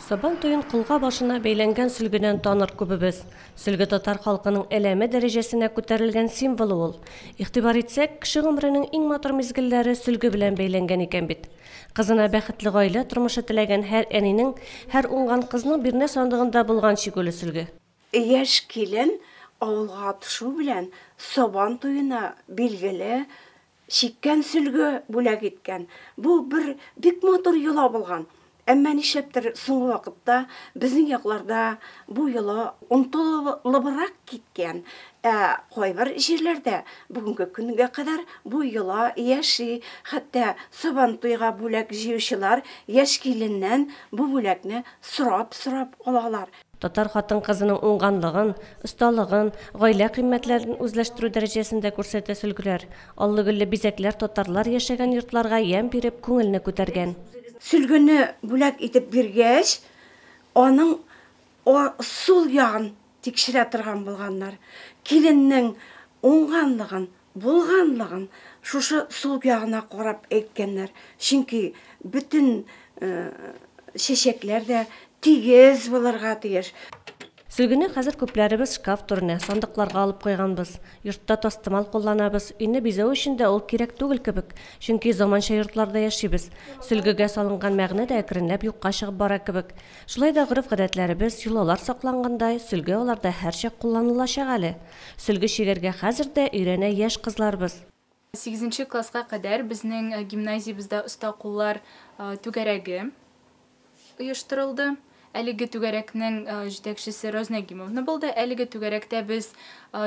Сабан туен колга башына бәйләнгән сөлгедән таныр күбебез. Сөлге татар халкының әләме дәрәҗәсенә күтәрелгән символы ул. Игътибар итсәк, кеше гомеренең иң матур мизгелләре сөлге белән бәйләнгән икән бит. Кызына бәхетле гаилә тормышы теләгән һәр әнинең, һәр уңган кызның бирнә сандыгында булган чигүле сөлге. Яшь килен авылга төшү белән Сабан туена билгеле чиккән сөлге бүләк иткән. Бу бер бик матур йола булган. Әмма нишләптер соңгы вакытта безнең якларда бу йола онытылыбрак киткән. Ә кайбер җирләрдә бүгенге көнгә кадәр бу йола яши. Хәтта Сабантуйга бүләк җыючылар яшь киленнән бу бүләкне сорап-сорап алалар. Татар хатын-кызының уңганлыгын, осталыгын, гаилә кыйммәтләрен үзләштерү дәрәҗәсен дә күрсәтә сөлгеләр. Аллы-гөлле бизәкләр татарлар яшәгән йортларга ямь биреп, күңелне күтәргән. Сөлгене бүләк итеп биргәч, аның сул ягын тикшерә торган булганнар. Киленнең уңганлыгын, булганлыгын шушы сул ягына карап әйткәннәр. Чөнки бөтен чәчәкләр дә тигез булырга тиеш. Сөлгене хәзер күпләребез шкаф түренә, сандыкларга алып куйганбыз. Йортта тастымал кулланабыз. Өйне бизәү өчен дә ул кирәк түгел кебек. Чөнки заманча йортларда яшибез. Сөлгегә салынган мәгънә дә әкренләп юкка чыгып бара кебек. Шулай да гореф-гадәтләребез, йолалар саклангандай, сөлге аларда һәрчак кулланылачак әле. Сөлге чигәргә хәзер дә өйрәнә яшь кызларыбыз. Сигезенче класска кадәр безнең гимназиябездә оста куллар түгәрәге оештырылды. Әлеге түгәрәкнең җитәкчесе Роза Нагимовна булды. Әлеге түгәрәктә без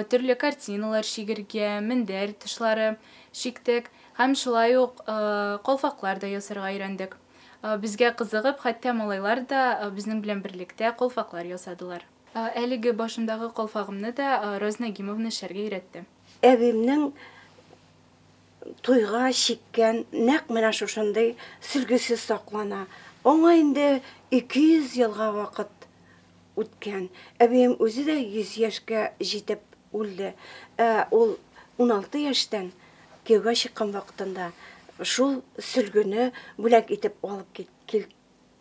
төрле картиналар чигергә, мендәр тышлары чиктек һәм шулай ук калфаклар да ясарга өйрәндек. Безгә кызыгып, хәтта малайлар да безнең белән берлектә калфаклар ясадылар. Әлеге башымдагы калфагымны да Роза Нагимовна эшләргә өйрәтте. Әбиемнең туйга чиккән нәкъ менә шушындый сөлгесе саклана. Аңа инде 200 елга вакыт үткән. Әбием үзе дә 100 яшькә җитеп үлде. Ә ул 16 яшьтән кияүгә чыккан вакытында шул сөлгене бүләк итеп алып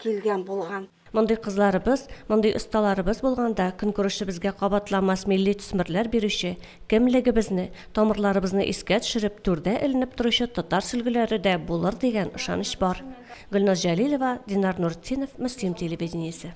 килгән булган. Мондый кызларыбыз, мондый осталарыбыз булганда, көнкүрешебезгә кабатламас милли төсмерләр бирүче, кемлегебезне, тамырларыбызны искә төшереп, түрдә эленеп торучы татар сөлгеләре дә булыр дигән ышаныч бар. Гөлназ Җәлилова, Динар Нуртдинов, Мөслим телевидениесе.